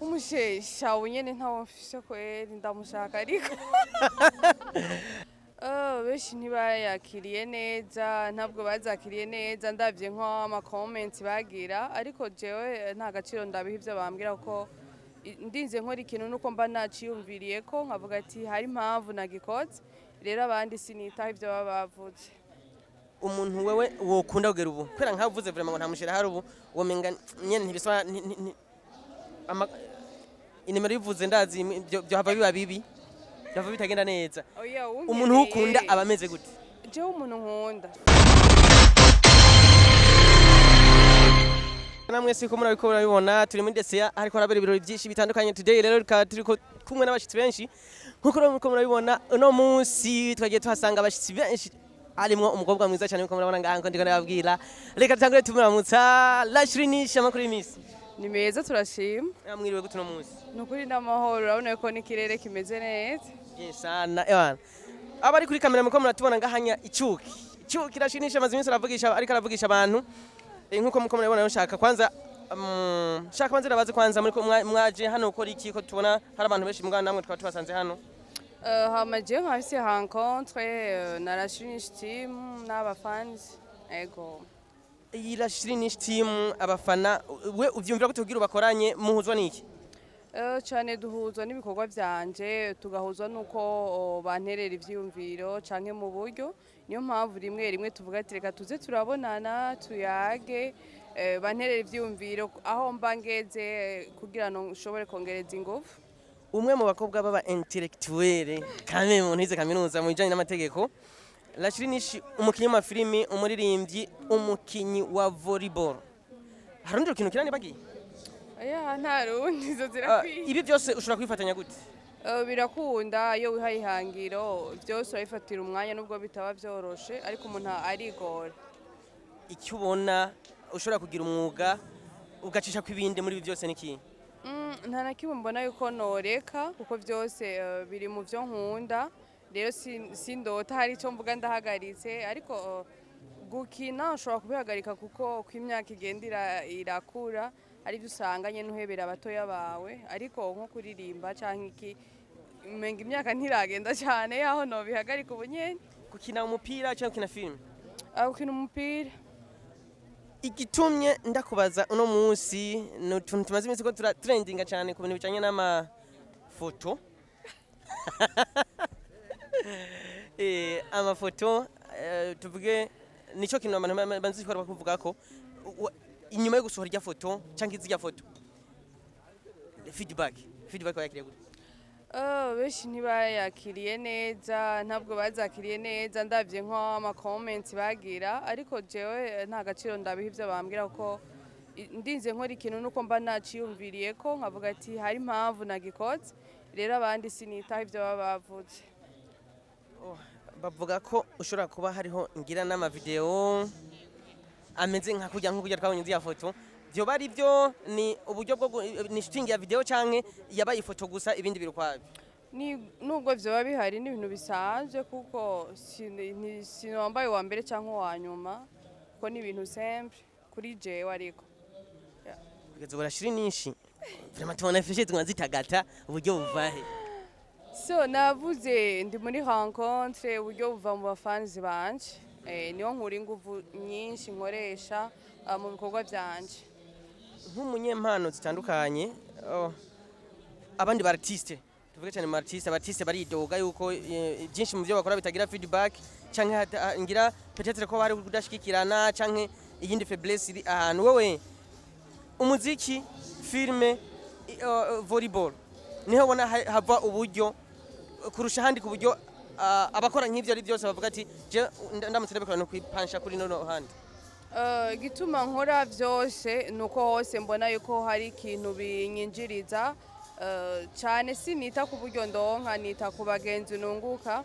Umushesha ubu nyene ntawo mfise kweri, ndamushaka ariko. Oh, benshi ntibayakiriye neza, ntabwo bazakiriye neza, ndavye nk'ama comments bagira, ariko jewe nta gaciro ndabiha ivyo bambwira, kuko ndinze nkora ikintu nuko mba naciyumviriye ko nkavuga ati hari impamvu nagikoze. Rero abandi sinitaho ivyo baba bavuze. Umuntu wewe wokunda kugera ubu, kubera nkaho uvuze vraiment ngo nta mushira hari ubu, womenga nyene ntibisaba inimero yivuze, ndazi byo hava biba bibi, byava bitagenda neza. Oya. Umuntu wukunda aba ameze gute? Jewe umuntu nkunda Namwe siko murabiko murabibona, turi muri Desia, hariko harabera ibirori byinshi bitandukanye today. Rero tukaba turiko kumwe n'abashitsi benshi nkuko rero muriko murabibona. Uno munsi twagiye tuhasanga abashitsi benshi, harimwo umukobwa mwiza cyane nkuko murabona ngaha, nko ndiko ndababwira. Reka dutangure tumuramutsa. Lashrini, amakuru y'imisi? Ni meza, turashima. Mwiriwe gute uno munsi? Ni ukuri n'amahoro, urabona ko n'ikirere kimeze neza. Bien sana. Ewana, abari kuri kamera muko muratubona ngahanya icuki icuki. Lashrini amaze iminsi aravugisha, ariko aravugisha abantu. Nkuko muko murabibona rero, nshaka kwanza shaka kwanza ndabaze kwanza muri ko mwaje hano gukora iki, ko tubona hari abantu benshi mugana namwe twaba tubasanze hano? Hama jewe nkafise rencontre na Rashinish team n'abafans, ego. Iyi Lashrini team, abafana, we uvyumvira ko tugira ubakoranye, muhuzwa niki? Cane duhuzwa n'ibikorwa vyanje, tugahuzwa n'uko banterera ivyiyumviro canke mu buryo. Niyo mpamvu rimwe rimwe tuvuga ati reka tuze turabonana tuyage, banterera ivyiyumviro aho mba ngeze, kugira ngo nshobore kongereza ingufu. Umwe mu bakobwa b'aba intellectuel kame mu ntize kaminuza mu bijanye n'amategeko, Lashrini, umukinyi w'amafilimi, umuririmbyi, umukinyi wa volleyball, hari urundi rukino kirani bagiye? Oya, nta rundi, izo zirakwiye. Ibi byose ushobora kwifatanya gute? Birakunda iyo wihaye ihangiro, byose urabifatira umwanya, nubwo bitaba vyoroshe, ariko umuntu arigora. Icyo ubona ushobora kugira umwuga ugacisha ku ibindi muri ibi byose ni iki? Nta na kimwe mbona yuko noreka, kuko byose biri mu byo nkunda. Rero sindota hari icyo mvuga ndahagaritse, ariko gukina ushobora kubihagarika, kuko uko imyaka igenda irakura ari byo usanga nyene uhebera abatoya bawe, ariko nko kuririmba canke iki, umenga imyaka ntiragenda cyane yaho nobihagarika ubu nyene. Gukina umupira cyangwa gukina filime? Ah, gukina umupira. Igitumye ndakubaza uno munsi ni utuntu tumaze iminsi ko turatrendinga cyane ku bintu bijanye n'amafoto. Amafoto, tuvuge nico kintu abantu banzi ko bakuvuga ko inyuma yo gusohora irya foto canke izirya foto, feedback wayakiriye gute? Oh, benshi ntibayakiriye neza, ntabwo bazakiriye neza, ndavye nk'ama comments bagira, ariko jewe nta gaciro ndabiha ivyo bambwira, kuko ndinze nkora ikintu nuko mba naciyumviriye ko nkavuga ati hari impamvu nagikoze. Rero abandi sinitaho ivyo baba bavuze. Oh, bavuga ko ushobora kuba hariho ngira n'amavideo ameze nka kurya, nko kurya twabonye ziriya foto. Vyoba ari byo? Ni uburyo bwo ni shooting ya video canke yabaye ifoto gusa, ibindi biri ukwabyo? Ni nubwo vyoba bihari, ni ibintu bisanzwe, kuko sinwambaye uwa mbere canke uwa nyuma, kuko ni ibintu simple kuri jewe, ariko Kugeza ubu rashiri nyinshi vraiment tubona fishe tuguma zitagata, uburyo buvahe? So navuze ndi muri rencontre, uburyo buva mu bafanzi banje. Niho nkura inguvu nyinshi nkoresha mu bikorwa vyanje. Nk'umunyempano zitandukanye, oh, abandi ba artiste, tuvuge cyane mu artiste, abartiste baridoga yuko byinshi mu byo bakora bitagira feedback, canke ngira peut-être ko bari kudashikikirana canke iyindi faiblesse iri ahantu. Wewe umuziki, filme, volleyball, niho ubona hava uburyo kurusha ahandi, ku buryo abakora nk'ivyo ari byose bavuga ati je ndamutse ndabikora no kwipansha kuri no handi? Igituma nkora vyose ni uko hose mbona yuko hari ikintu binyinjiriza. Cyane sinita ku buryo ndonka, nita ku bagenzi nunguka,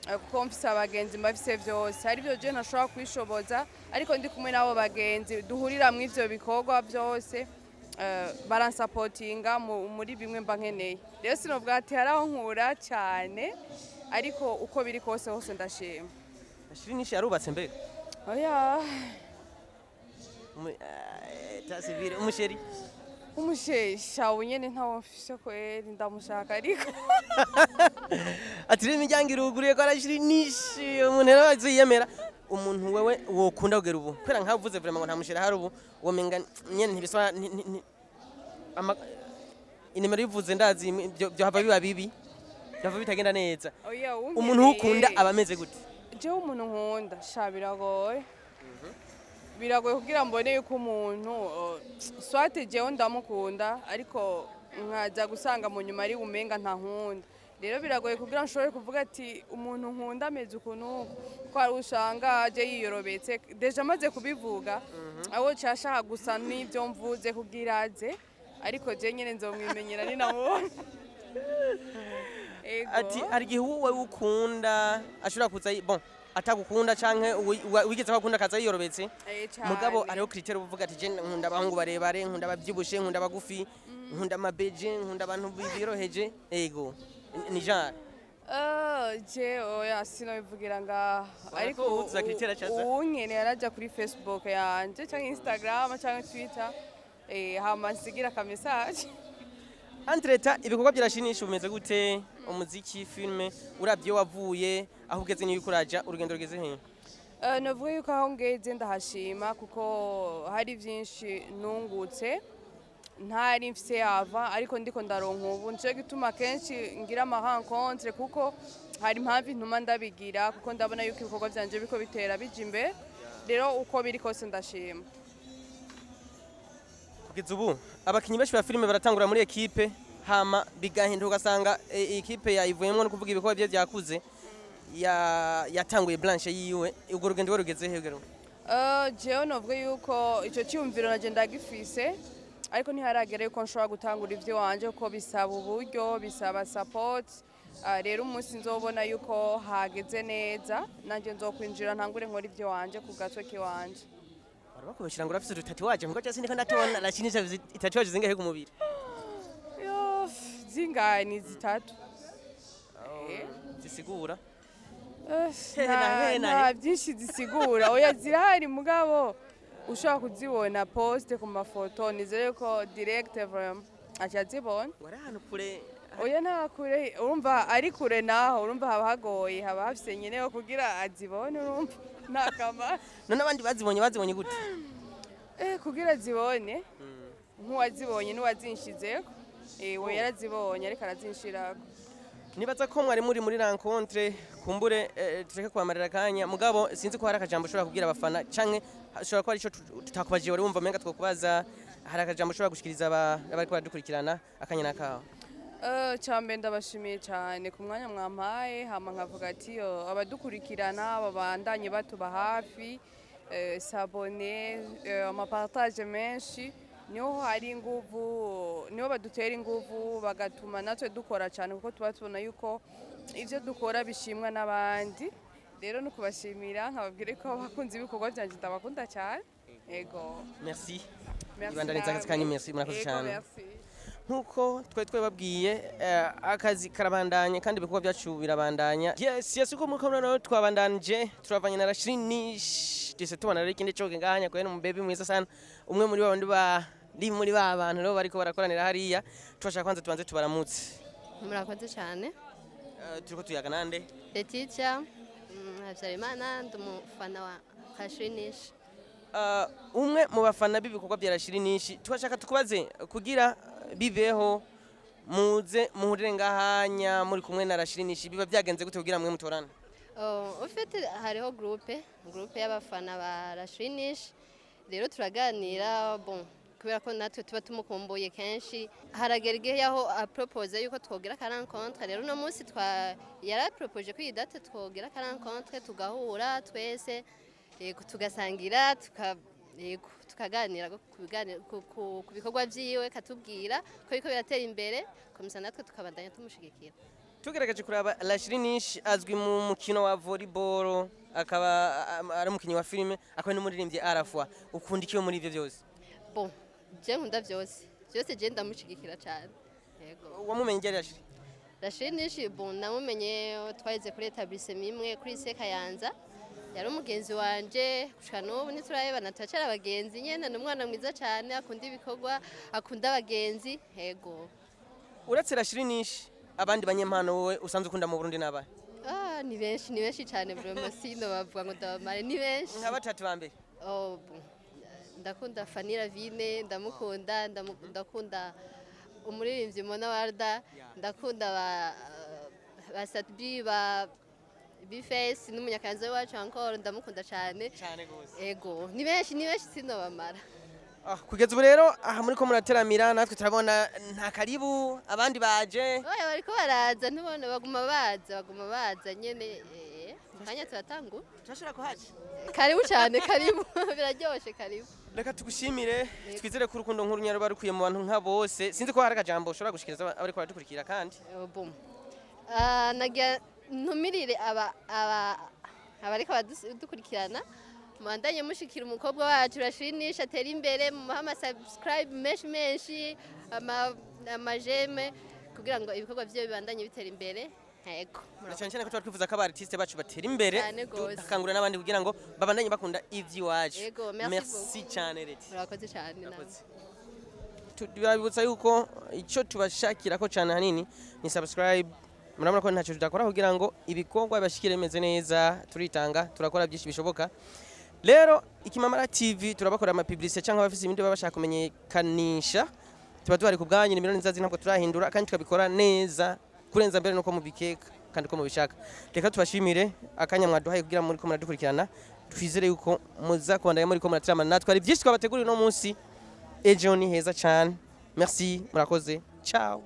kuko mfise abagenzi mba mfise vyose. Hari ivyo je ntashobora kwishoboza, ariko ndi kumwe n'abo bagenzi duhurira mu ivyo bikorwa byose, baransapotinga muri bimwe mba nkeneye. Rero sinovuga ati hari aho nkura cyane, ariko uko biri kose hose ndashima. Shirini yarubatse mbega? Oya. État civil, umuchéri? Umushesha ubu nyene ntawo mfise kweri, ndamushaka ariko. Ati rero imiryango iruguruye ko arashira nishi umuntu rero aziyemera. Umuntu wewe wokunda kugera ubu, kubera nkaho uvuze vraiment ngo nta mushira hari ubu, womenga nyene ntibisaba inimero yivuze ndazi byo hava biba bibi, byava bitagenda neza. Oya. Umuntu ukunda aba ameze gute? Jewe umuntu nkunda, sha, biragoye, biragoye kugira mbone yuko umuntu soit jewe ndamukunda, ariko nkaza gusanga mu nyuma ari umenga ntankunda. Rero biragoye kugira nshobore kuvuga ati umuntu nkunda ameze ukuntu uku, kuko hari usanga aje yiyorobetse, déjà amaze kubivuga abo cashaka gusa n'ibyo mvuze kugira aze, ariko je nyene nzomwimenyera ninamubona. Ego. Ati hari igihe wowe ukunda ashobora kuza bon atagukunda, canke wigeze ko akunda akaza yiyorobetse. Cane. Mugabo hariho critère uvuga ati je nkunda abahungu barebare, nkunda abavyibushe, nkunda abagufi, nkunda amabeje, nkunda abantu biroheje, ego ni genre. Je oya, sinobivugira ngaha. Ariko ko uwuzuza critère acaza. Uwunkene yaraja kuri Facebook yanje canke Instagram canke Twitter, hama nsigira aka message. Entre-temps ibikorwa byarashimisha, bimeze gute? Umuziki, filme, uravye iyo wavuye aho ugeze niyo uriko uraja, urugendo rugeze hehe? Novuga yuko aho ngeze ndahashima, kuko hari vyinshi nungutse ntari mfise yava, ariko ndiko ndaronka ubu. Nico gituma kenshi ngira ama rencontre, kuko hari impamvu intuma ndabigira, kuko ndabona yuko ibikorwa vyanje biriko bitera bija imbere. Rero uko biri kose ndashima. Kugeza ubu abakinyi benshi ba filime baratangura muri équipe, hama bigahinduka ugasanga équipe yayivuyemwo, no kuvuga ibikorwa bye byakuze, yatanguye branche yiwe. Urwo rugendo rwe rugeze hehe rero? Jewe novuga yuko ico cyumviro naje ndagifise, ariko ntiharagera yuko nshobora gutangura ivyo wanje, kuko bisaba uburyo, bisaba support. Rero umunsi nzobona yuko hageze neza, nanje nzokwinjira ntangure nkora ivyo wanje ku gatwe kiwanje. Bari bakubeshira ngo urafise udutatouage, ngo cyase ndiko ndatubona. Rashinisha itatouage zingahe ku mubiri? Yo, zingahe? Ni zitatu. Zisigura Eh, Hehe na hehe na nta he. byinshi zisigura, oya, zirahari, mugabo ushobora kuzibona poste ku mafoto, nizere ko direct vraiment acazibona. Ngo ari ahantu kure? Oya, nta kure, urumva ari kure naho, urumva haba hagoye, haba hafise nyenewe kugira azibone, urumva nta kamaro. None abandi bazibonye gute? Kugira zibone, nk'uwazibonye n'uwazinshizeko, we yarazibonye ariko arazinshirako. Nibaza ko mwari muri rencontre, kumbure tureke kwamarira akanya, mugabo sinzi ko hari akajambo ushobora kubwira abafana, canke ushobora kuba arico tutakubajije wari wumva umenga twokubaza. Hari akajambo ushobora gushikiriza abariko baradukurikirana? Akanya nakawe. Cambere ndabashimiye cyane ku mwanya mwampaye, hama nkavuga ati yo, abadukurikirana babandanye batuba hafi, s'abonner, amapartage menshi, niho hari inguvu, niho badutera inguvu, bagatuma natwe dukora cyane, kuko tuba tubona yuko ivyo dukora bishimwa n'abandi. Rero no kubashimira, nkababwira ko abakunzi b'ibikorwa byanje ndabakunda cyane, ego. Merci. Merci Ibandaniza akazi namwe. kanyu, merci, murakoze Ego, cyane. Merci. Nkuko twari twababwiye, akazi karabandanya kandi ibikorwa byacu birabandanya. Yes, uko muriko murabona twabandanije, turavanye na Rashinish dise, tubona rero ikindi coge ngahanya kwene umubebi mwiza sana, umwe muri babandi bari muri ba bantu rero bariko barakoranira hariya. Turashaka kwanza tubanze tubaramutse. Murakoze cyane. Turiko tuyaga nande? Letitia Habyarimana, ndi umufana wa Rashinish. Umwe mu bafana b'ibikorwa bya Rashinish, turashaka tukubaze kugira bibeho muze muhurire ngahanya muri kumwe na Rashinish, biba byagenze gute kugira mwe mutorane? Oh, ufite hariho groupe y'abafana ba Rashinish, rero turaganira, bon, kubera ko natwe tuba tumukumbuye kenshi, haragera igihe yaho apropose yuko twogira ka rencontre. Rero uno munsi twa yarapropoje ko iyi date twogira ka rencontre, tugahura twese, yego, tugasangira, yego, tukaganira ku bikorwa vyiwe, katubwira ko biriko biratera imbere komisa, natwe tukabandanya tumushigikira. Tugerageje kuraba, Rashinish azwi mu mukino wa volleyball, akaba ari umukinyi wa filime, akaba n'umuririmbyi arafwa. Ukunda ikiyo muri ivyo byose? Bon, je nkunda vyose vyose, je ndamushigikira cyane, yego. Wamumenye ryari Rashini? Rashinish, bon, namumenye twageze kuri établissement imwe kuri lycée Kayanza. Yari umugenzi wanje, gushika n'ubu ntiturahebana, turacara abagenzi nyene. Ni umwana mwiza cyane, akunda ibikorwa, akunda abagenzi, yego. Uretse Rashirinish, abandi banyempano wowe usanzwe ukunda mu Burundi n'abahe? Ah, ni benshi, ni benshi cyane vraiment, sino bavuga ngo ndabamare, ni benshi. Nka batatu ba mbere. Oh, bon. Ndakunda Fanny Ravine, ndamukunda, ndakunda umuririmbyi Mona Warda, ndakunda ba Satbi, ba Bface n'umunyakazi wacu encore, ndamukunda cyane. Cyane gose. Ego, ni benshi, ni benshi, sinobamara. Ah, kugeza ubu rero aha muri ko murateramira natwe turabona nta karibu, abandi baje. Oya, bariko baraza, ntubona baguma baza, baguma baza nyene, mu kanya turatangura. Turashobora kuhaca? Karibu cyane, karibu, biraryoshe, karibu. Reka tugushimire, twizere ko urukundo nkuru nyaruba rukwiye mu bantu nka bose. Sinzi ko hari akajambo ushobora gushikiriza abariko baradukurikira kandi. Bon. Ah, nagira ntumirire aba abariko badukurikirana, mubandanye mushikira umukobwa wacu Rashinisha, atera imbere, mumuhe ama subscribe menshi menshi, ama j'aime, kugira ngo ibikorwa vyiwe bibandanye bitera imbere. Yego. Na cyane cyane ko tuba twifuza ko aba artiste bacu batera imbere. Cyane gose. Dukangurira n'abandi kugira ngo babandanye bakunda ivy'iwacu. Yego, merci. Merci cyane, Leti. Murakoze cyane namwe. Murakoze. Turabibutsa yuko icyo tubashakira ko cyane hanini ni subscribe. Murabona ko ntacyo tudakora kugira ngo ibikorwa bibashikire bimeze neza. Turitanga, turakora byinshi bishoboka. Rero Ikimamara TV turabakorera ama publicité cyangwa abafise ibindi baba bashaka kumenyekanisha, tuba duhari ku bwanyu. Nimero nzazi ntabwo turahindura, kandi tukabikora neza kurenza mbere nuko mubikeka kandi uko mubishaka. Reka tubashimire akanya mwaduhaye kugira muri ko muradukurikirana. Twizere yuko muza kubandanya muri ko muratirama natwe. Hari byinshi twabateguriye uno munsi, ejo ni heza cyane. Merci, murakoze, ciao.